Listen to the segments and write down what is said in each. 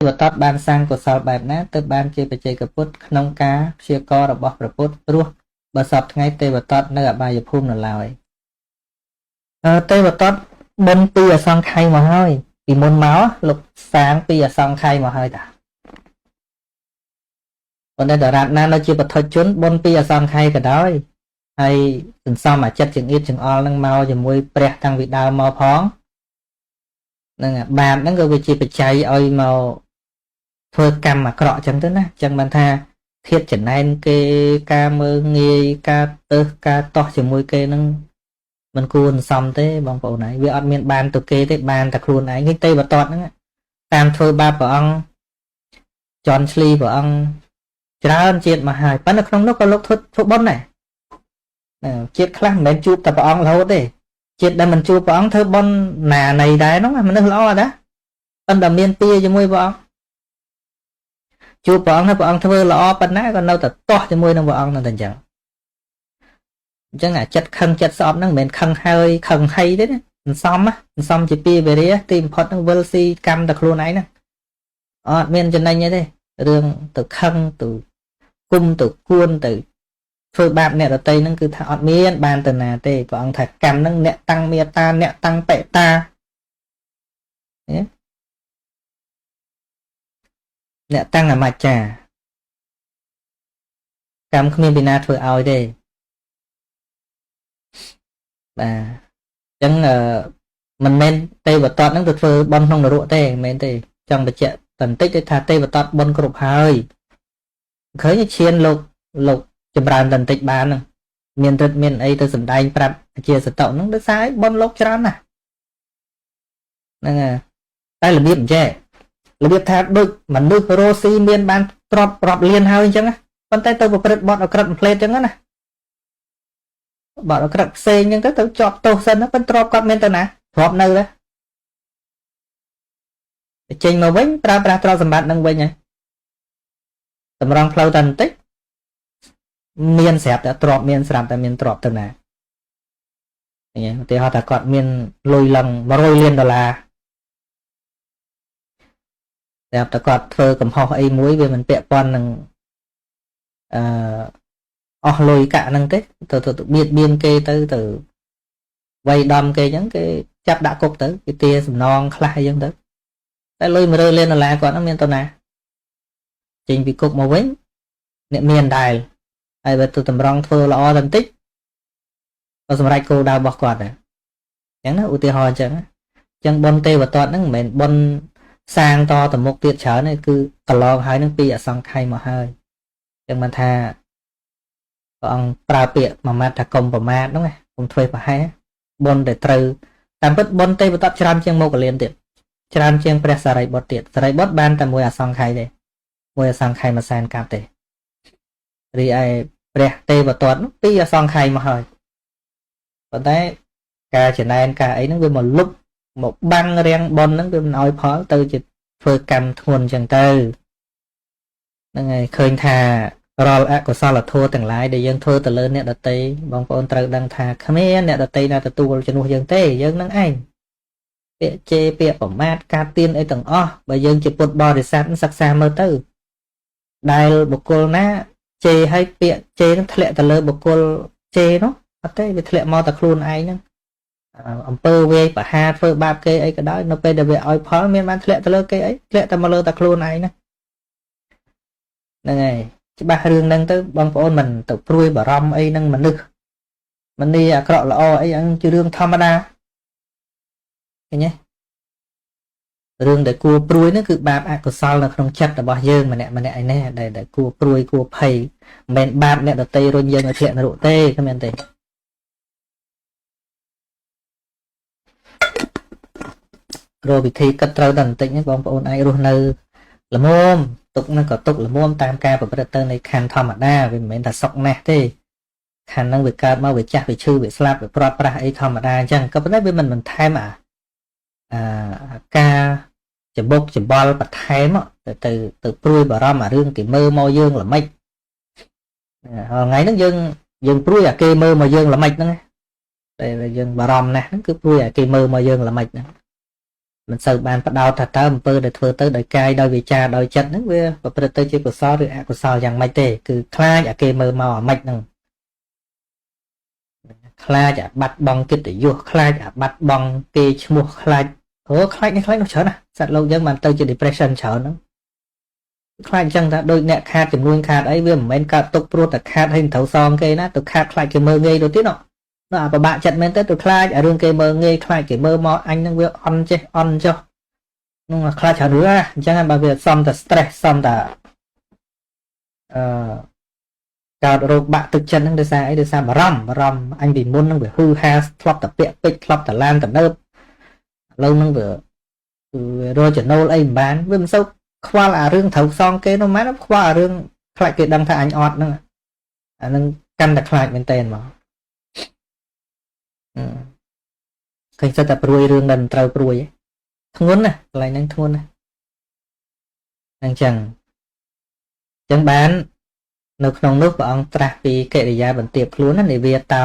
វតតបានសាងកុសលបែបណាទើបបានជាបច្ចេកពុទ្ធក្នុងការព្យាកររបស់ព្រះពុទ្ធព្រោះបើសពថ្ងៃទេវតតនៅអបាយភូមិនៅឡើយទេវតតបុណ្យពីអសង្ខ័យមកហើយពីមុនមកលោកសាងពីអសង្ខ័យមកហើយតាប៉ុន្តែដរាបណានៅជាបឋិជនបុណ្យពីអសង្ខ័យក៏ដោយហើយសន្សំអាចិត្តចង្អៀតចង្អល់នឹងមកជាមួយព្រះតាំងពីដើមមកផងនឹងបាបហ្នឹងក៏វាជាបច្ច័យឲ្យមកធ្វើកម្មអាក្រក់ចឹងទៅណាចឹងបានថាធាតចំណែនគេការមើងងាយការទៅការតោះជាមួយគេហ្នឹងមិនគួរសន្សំទេបងប្អូនហើយវាអត់មានបានទៅគេទេបានតែខ្លួនឯងនេះទេវតតហ្នឹងតាមធ្វើបាបព្រះអង្គចន់ឆ្លីព្រះអង្គច្រើនជាតិមកហើយប៉ុន្តែក្នុងនោះក៏លោកធ្វើបុណ្យដែរជាតិខ្លះមិនមែនជួបតែព្រះអង្គរហូតទេជាតិដែលមិនជួបព្រះអង្គធ្វើបុណ្យណាណីដែរហ្នឹងមនុស្សល្អដែរប៉ុន្តែមានពៀជាមួយព្រះអង្គជួបព្រះអង្គហើយព្រះអង្គធ្វើល្អប៉ុណ្ណាក៏នៅតែទាស់ជាមួយនឹងព្រះអង្គហ្នឹងតែអញ្ចឹងអញ្ចឹងអាចិត្តខឹងចិត្តស្អប់ហ្នឹងមិនមែនខឹងហើយខឹងហីទេណាសន្សំសន្សំជាពីវេរាទីបំផុតហ្នឹងវិលស៊ីកម្មតែខ្លួនឯងហ្នឹងអត់មានចំណេញអីទេរឿងទៅខឹងទៅគុំទៅគួនទៅធ្វើបាបអ្នកដទៃហ្នឹងគឺថាអត់មានបានទៅណាទេព្រះអង្គថាកម្មហ្នឹងអ្នកតាំងមេត្តាអ្នកតាំងបេតាអ្នកតាំងអមច្ចាកម្មគ្មានពីណាធ្វើឲ្យទេបាទអញ្ចឹងមិនមែនទេវតតហ្នឹងទៅធ្វើបុណ្យក្នុងនរកទេមិនមែនទេចង់បញ្ជាក់តែបន្តិចទេថាទេវតតបុណ្យគ្រប់ហើយឃើញឈានលោកចម្រើនតែបន្តិចបានហ្នឹងមានរិទ្ធមានអីទៅសំដែងប្រាប់ជាសតុហ្នឹងដោយសារបុណ្យលោកច្រើនណាស់ហ្នឹងតែរបៀបអញ្ចេះរបៀបថាដូចមនុស្សរស់ស៊ីមានបានទ្រព្យរាប់លានហើយអញ្ចឹងប៉ុន្តែទៅប្រព្រឹត្តបទអក្រិតផ្លេតអញ្ចឹងណាបទអក្រិតផ្សេងអញ្ចឹងទៅជាប់ទោសសិនប៉ុន្តែទ្រព្យគាត់មានទៅណាទ្រព្យនៅដែរចេញមកវិញប្រើប្រាស់ទ្រព្យសម្បត្តិនឹងវិញហើយតម្រង់ផ្លូវតែបន្តិចមានស្រាប់តែទ្រព្យមានស្រាប់តែមានទ្រព្យទៅណាឃើញឧទាហរណ៍ថាគាត់មានលុយឡើង100លានដុល្លារតែតែគាត់ធ្វើកំហុសអីមួយវាមិនពាក់ព័ន្ធនឹងអឺអស់លុយកាក់ហ្នឹងទេទៅទៅបៀតបៀនគេទៅទៅវៃដំគេអញ្ចឹងគេចាប់ដាក់គុកទៅគេទាសំណងខ្លះអីចឹងទៅតែលុយ100លានដុល្លារគាត់ហ្នឹងមានទៅណាចេញពីគុកមកវិញអ្នកមានដែរហើយបើទៅតម្រង់ធ្វើល្អតែបន្តិចក៏សម្រេចគោលដៅរបស់គាត់ដែរអញ្ចឹងណាឧទាហរណ៍អញ្ចឹងអញ្ចឹងបុណ្យទេវទត្តហ្នឹងមិនមែនបុណ្យសាងតទៅមុខទៀតច្រើនទេគឺកន្លងហើយនឹងពីអសង្ខ័យមកហើយអញ្ចឹងមិនថាព្រះអង្គប្រើពាក្យមួយម៉ាត់ថាកុំប្រមាទហ្នឹងណាកុំធ្វើប្រហែសបុណ្យដែលត្រូវតាមពិតបុណ្យទេវទត្តច្រើនជាងមោគលានទៀតច្រើនជាងព្រះសារីបុត្រទៀតសារីបុត្របានតែមួយអសង្ខ័យទេមួយអសង្ខ័យមួយសែនកាប់ទេរីឯព្រះទេវទត្តនោះពីអសង្ខ័យមកហើយប៉ុន្តែការចំណែនការអីហ្នឹងវាមកលុបមកបាំងរាំងបុណ្យហ្នឹងវាមិនឲ្យផលទៅជាធ្វើកម្មធ្ងន់អញ្ចឹងទៅហ្នឹងហើយឃើញថារាល់អកុសលធម៌ទាំងឡាយដែលយើងធ្វើទៅលើអ្នកដទៃបងប្អូនត្រូវដឹងថាគ្មានអ្នកដទៃណាទទួលជំនួសយើងទេយើងនឹងឯងពាក្យជេរពាក្យប្រមាថការទៀនអីទាំងអស់បើយើងជាពុទ្ធបរិស័ទសិក្សាមើលទៅដែលបុគ្គលណាជេរឲ្យពាក្យជេរនឹងធ្លាក់ទៅលើបុគ្គលជេរនោះអត់ទេវាធ្លាក់មកតែខ្លួនឯងហ្នឹងអំពើវាយប្រហារធ្វើបាបគេអីក៏ដោយនៅពេលដែលវាឲ្យផលមានបានធ្លាក់ទៅលើគេអីធ្លាក់តែមកលើតែខ្លួនឯងណាហ្នឹងហើយច្បាស់រឿងហ្នឹងទៅបងប្អូនមិនទៅព្រួយបារម្ភអីហ្នឹងមនុស្សមនីអាក្រក់ល្អអីហ្នឹងជារឿងធម្មតាឃើញទេរឿងដែលគួរព្រួយហ្នឹងគឺបាបអកុសលនៅក្នុងចិត្តរបស់យើងម្នាក់ម្នាក់ឯនេះដែលគួរព្រួយគួរភ័យមិនមែនបាបអ្នកដទៃរុញយើងឲ្យធ្លាក់នរកទេគ្មានទេរកវិធីគិតត្រូវតែបន្តិចហ្នឹងបងប្អូនអាចរស់នៅល្មមទុកហ្នឹងក៏ទុកល្មមតាមការប្រព្រឹត្តទៅនៃខណ្ឌធម្មតាវាមិនមែនថាសុខណាស់ទេខណ្ឌហ្នឹងវាកើតមកវាចាស់វាឈឺវាស្លាប់វាព្រាត់ប្រាសអីធម្មតាអញ្ចឹងក៏ប៉ុន្តែវាមិនបន្ថែមអាការច្បុកច្បល់បន្ថែមទៅទៅទៅព្រួយបារម្ភអារឿងគេមើលមកយើងល្មិចថ្ងៃហ្នឹងយើងព្រួយអាគេមើលមកយើងល្មិចហ្នឹងតែយើងបារម្ភណាស់ហ្នឹងគឺព្រួយអាគេមើលមកយើងល្មិចហ្នឹង មិនសូវបានផ្ដោតថាតើអំពើដែលធ្វើទៅដោយកាយដោយវាចាដោយចិត្តហ្នឹងវាប្រព្រឹត្តទៅជាកុសលឬអកុសលយ៉ាងម៉េចទេគឺខ្លាចអាគេមើលមកអាម៉េចហ្នឹងខ្លាចអាបាត់បង់កិត្តិយសខ្លាចអាបាត់បង់គេឈ្មោះខ្លាចអូខ្លាចនេះខ្លាចនោះច្រើនណាសត្វលោកយើងបានទៅជា depression ច្រើនហ្នឹងខ្លាចអញ្ចឹងថាដូចអ្នកខាតចំនួនខាតអីវាមិនមែនកើតទុកព្រោះតែខាតឲ្យត្រូវសងគេណាទៅខាតខ្លាចគេមើលងាយទៅទៀតនោះអាពិបាកចិត្តមែនទេទៅខ្លាចអារឿងគេមើលងាយខ្លាចគេមើលមកអញនឹងវាអន់ចេះអន់ចុះនោះខ្លាចច្រើនរឿងណាអញ្ចឹងបើវាសំតែ stress សំតែអឺកើតរោគបាក់ទឹកចិត្តហ្នឹងដោយសារអីដោយសារបារម្ភបារម្ភអញពីមុនហ្នឹងវាហ៊ឺហាធ្លាប់តែពាក់ពេជ្រធ្លាប់តែឡានទំនើបឥឡូវហ្នឹងវាគឺរកចំណូលអីមិនបានវាមិនសូវខ្វល់អារឿងត្រូវសងគេនោះមែនខ្វល់អារឿងខ្លាចគេដឹងថាអញអត់ហ្នឹងអាហ្នឹងកាន់តែខ្លាចមែនតើមកឃើញសិតតែព្រួយរឿងដែលមិនត្រូវព្រួយធ្ងន់ណាកន្លែងហ្នឹងធ្ងន់ណាអញ្ចឹងអញ្ចឹងបាននៅក្នុងនោះព្រះអង្គត្រាស់ពីកិរិយាបន្ទាបខ្លួនណានិវាតោ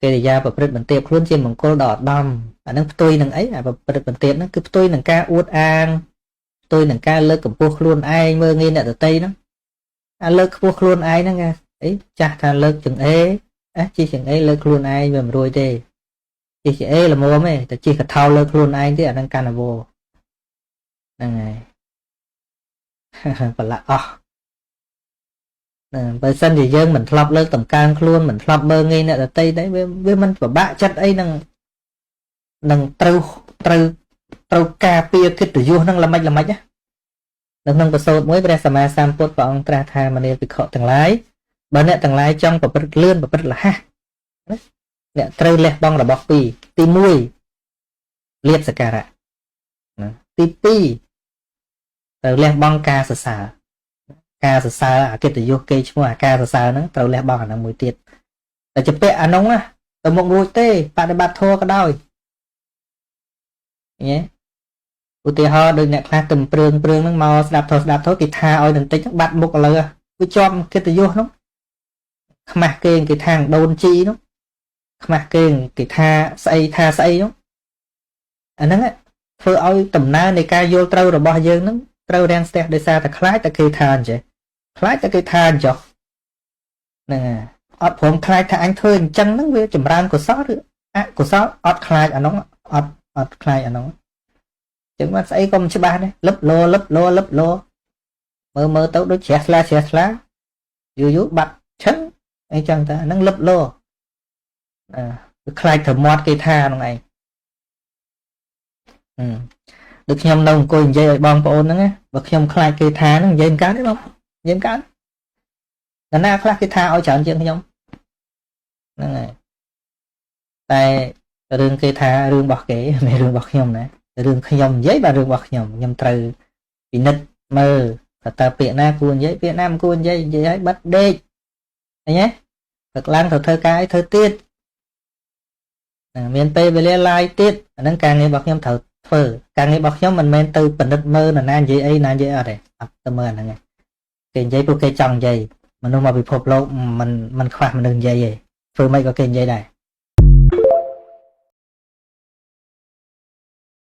កិរិយាប្រព្រឹត្តបន្ទាបខ្លួនជាមង្គលដ៏ឧត្តមអានឹងផ្ទុយនឹងអីអាប្រព្រឹត្តបន្ទាបហ្នឹងគឺផ្ទុយនឹងការអួតអាងផ្ទុយនឹងការលើកកម្ពស់ខ្លួនឯងមើលងាយអ្នកដទៃហ្នឹងអាលើកខ្ពស់ខ្លួនឯងហ្នឹងអីចាស់ថាលើកចង្អេអេជិះចង្អេលើកខ្លួនឯងវាមិនរួចទេជិះចង្អេល្មមទេតែជិះកថោលើខ្លួនឯងទេអាហ្នឹងកាន់វហ្នឹងហើយប្រឡាក់អស់ណាបើសិនជាយើងមិនធ្លាប់លើកតម្កើងខ្លួនមិនធ្លាប់មើលងាយអ្នកដទៃទេវាមិនពិបាកចិត្តអីនឹងនឹងត្រូវត្រូវត្រូវការពារកិត្តិយសនឹងល្មិចល្មិចណានៅក្នុងប្រសូតមួយព្រះសម្មាសម្ពុទ្ធព្រះអង្គត្រាស់ថាមនាលភិក្ខុទាំងឡាយបើអ្នកទាំងឡាយចង់ប្រព្រឹត្តលឿនប្រព្រឹត្តលះណាអ្នកត្រូវលះបង់របស់ពីរទី1លៀបសក្ការៈណាទី2ត្រូវលះបង់ការសរសើរការសរសើរអាកិត្តិយសគេឈ្មោះអាការសរសើរហ្នឹងត្រូវលះបង់អាហ្នឹងមួយទៀតតែជាពាក់អានោះណាទៅមុខរួចទេបដិបត្តិធម៌ក៏ដោយញ៉េឧទាហរណ៍ដូចអ្នកខ្លះទៅព្រឿងព្រឿងហ្នឹងមកស្ដាប់ធម៌ស្ដាប់ធម៌គេថាឲ្យបន្តិចហ្នឹងបាត់មុខឥឡូវវាជាប់កិត្តិយសហ្នឹងខ្មាស់គេគេថាដូនជីនោះខ្មាស់គេគេថាស្អីថាស្អីនោះអាហ្នឹងធ្វើឲ្យដំណើរនៃការយល់ត្រូវរបស់យើងហ្នឹងត្រូវរាំងស្ទះដោយសារតែខ្លាចតែគេថាអញ្ចេះខ្លាចតែគេថាអញ្ចោះហ្នឹងហើយអត់ព្រមខ្លាចថាអញធ្វើអញ្ចឹងហ្នឹងវាចម្រើនកុសលឬអកុសលអត់ខ្លាចអានោះអត់អត់ខ្លាចអានោះចឹងបានស្អីក៏មិនច្បាស់ដែរលឹបលោលឹបលោលឹបលោមើលមើលទៅដូចជ្រះថ្លាជ្រះថ្លាយូរយូរបាត់ឈឹងអីចឹងទៅអាហ្នឹងលឹបលោអាវាខ្លាចត្រូវមាត់គេថាហ្នឹងឯងដូចខ្ញុំនៅអង្គុយនិយាយឲ្យបងប្អូនហ្នឹងណាបើខ្ញុំខ្លាចគេថាហ្នឹងនិយាយមិនកើតទេបងនិយាយមិនកើតនរណាខ្លះគេថាឲ្យច្រើនជាងខ្ញុំហ្នឹងហើយតែរឿងគេថារឿងរបស់គេមិនរឿងរបស់ខ្ញុំណារឿងខ្ញុំនិយាយបាទរឿងរបស់ខ្ញុំខ្ញុំត្រូវពិនិត្យមើលថាតើពាក្យណាគួរនិយាយពាក្យណាមិនគួរនិយាយនិយាយឲ្យបិទដេកឃើញទេព្រឹកឡើងត្រូវធ្វើការឲ្យធ្វើទៀតមានពេលវេលាឡាយទៀតអាហ្នឹងការងាររបស់ខ្ញុំត្រូវធ្វើការងាររបស់ខ្ញុំមិនមែនទៅពិនិត្យមើលនរណានិយាយអីណានិយាយអត់ទេអត់ទៅមើលអាហ្នឹងឯងគេនិយាយពួកគេចង់និយាយមនុស្សមកពិភពលោកមិនមិនខ្វះមនុស្សនិយាយទេធ្វើម៉េចក៏គេនិយាយដែរ